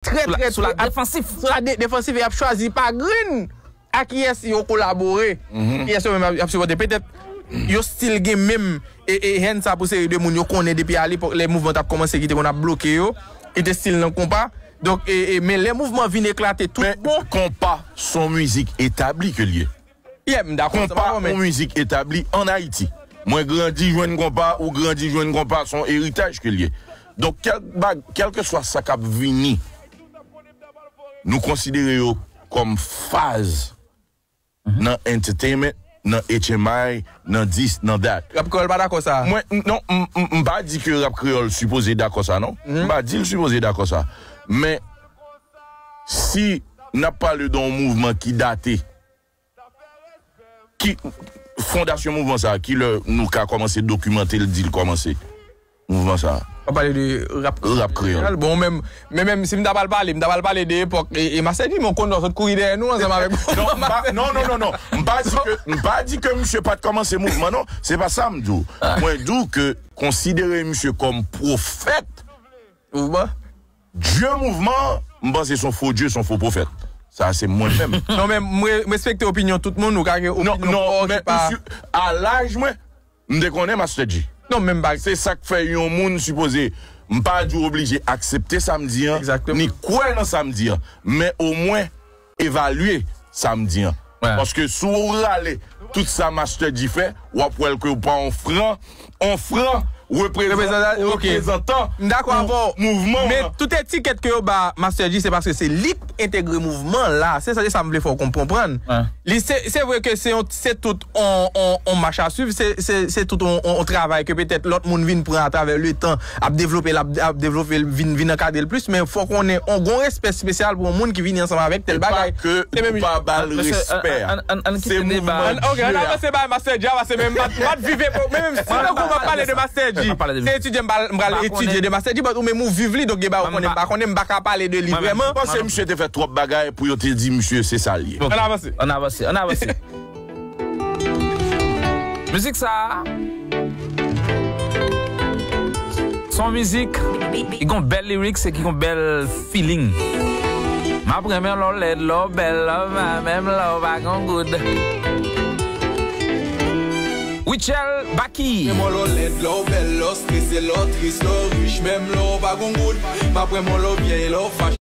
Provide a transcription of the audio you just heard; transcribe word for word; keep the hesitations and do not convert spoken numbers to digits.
trè, trè, trè defansif. Sou la defansif, e y ap chwazi pa grenn a kiyès yo kolabore, kiyès yo menm y ap sipòte. Petèt yo still gen menm e, e hèn sa pou seri de moun yo konnen depi alepòk lè mouvman t ap kòmanse ki te konn ap bloke yo, ki te still nan konpa. Donk, e, e, men lè mouvman vin eklate tout bon. Men konpa s on mizik etabli ke l ye. Yeah, m dakò. Konpa, yon mizik etabli ann Ayiti. Mwen grandi jwenn konpa, ou grandi jwenn konpa, s on eritaj ke l ye. Donk, kèl bag-, kèlkeswa sa k ap vini, nou konsidere yo kòm faz nan entertainment, nan H M I, nan this, nan that. Rap kreyòl pa dakò sa. Mwen, n-, non, m, m, m pa di ke rap kreyòl sipoze dakò sa, non. M pa di l sipoze dakò sa. Men, si n ap pale de yon mouvman ki date, ki fondasyon mouvman sa a, ki lè nou ka kòmanse dokimante l, di l kòmanse mouvman sa a? W ap pale de rap kreyòl. Bon, menm, men menm si m ta pral pale, m ta pral pale de epòk e, e Master J, men w konnen w sot kouri dèyè nou ansanm avèk. Non, m pa, non, non, non, non. M pa di ke, m pa di ke misye pa t kòmanse mouvman, non. Se pa sa m di w. Mwen di w ke konsidere misye kòm pwofèt mouvman. Dye mouvman an, m panse s on fo dye, s on fo pwofèt. Sa se mwen menm. Non, men m re-, m respekte opinyon tout moun, ou ka gen opinyon pa w ki pa. A laj mwen, m te konnen Master J. Non, men m pa. Se sa k fè yon moun sipoze, m pa di w oblije aksepte sa m di an, ni kwè nan sa m di an, men omwen evalye sa m di an. Paske si w rale tout sa Master J fè, w ap wè l ke w pa on fran, on fran reprezantan, reprezantan mouvman an. M dakò avè w. Men tout etikèt ke yo ba Master J, se paske se li k entegre mouvman la. Se sa, se sa m vle fè w konprann. Li se, se vre ke se yon, se tout on, on, on mach a swiv, se, se, se tout on, on, on travay ke petèt lòt moun vin pran atravè letan, ap devlope l, ap, ap devlope l, vin, vin ankadre l plis, men fò w konnen on gon respè espesyal pou yon moun ki vini ansanm avèk tèl bagay. Se menm jan. Pa ba l respè. Se mouvman Dye a. Ok, ann avanse bay Master J a, paske menm m pa t, m pa t viv epòk, men menm si tankou m ap pale de Master J, se etidye m pral, m pral etidye de Master J, but ou menm ou viv li, donk gen bagay ou konnen m pa konnen, m pa ka pale de li vrèman. M panse misye te fè twòp bagay pou yo te di misye se sa l ye. Ann avanse. Ann avanse, ann avanse. Mizik sa a, s on mizik ki gon bèl lyrics e ki gon bèl feeling. M ap renmen lè w lèd, lè w bèl, lè w pa menm, lè w pa gon goud. Rutshelle Baky. Renmen lè w lèd, lè w bèl, lè w strese, lè w tris, lè w rich, menm lè w pa gon goud. M ap renmen lè w vyèy, lè w fache.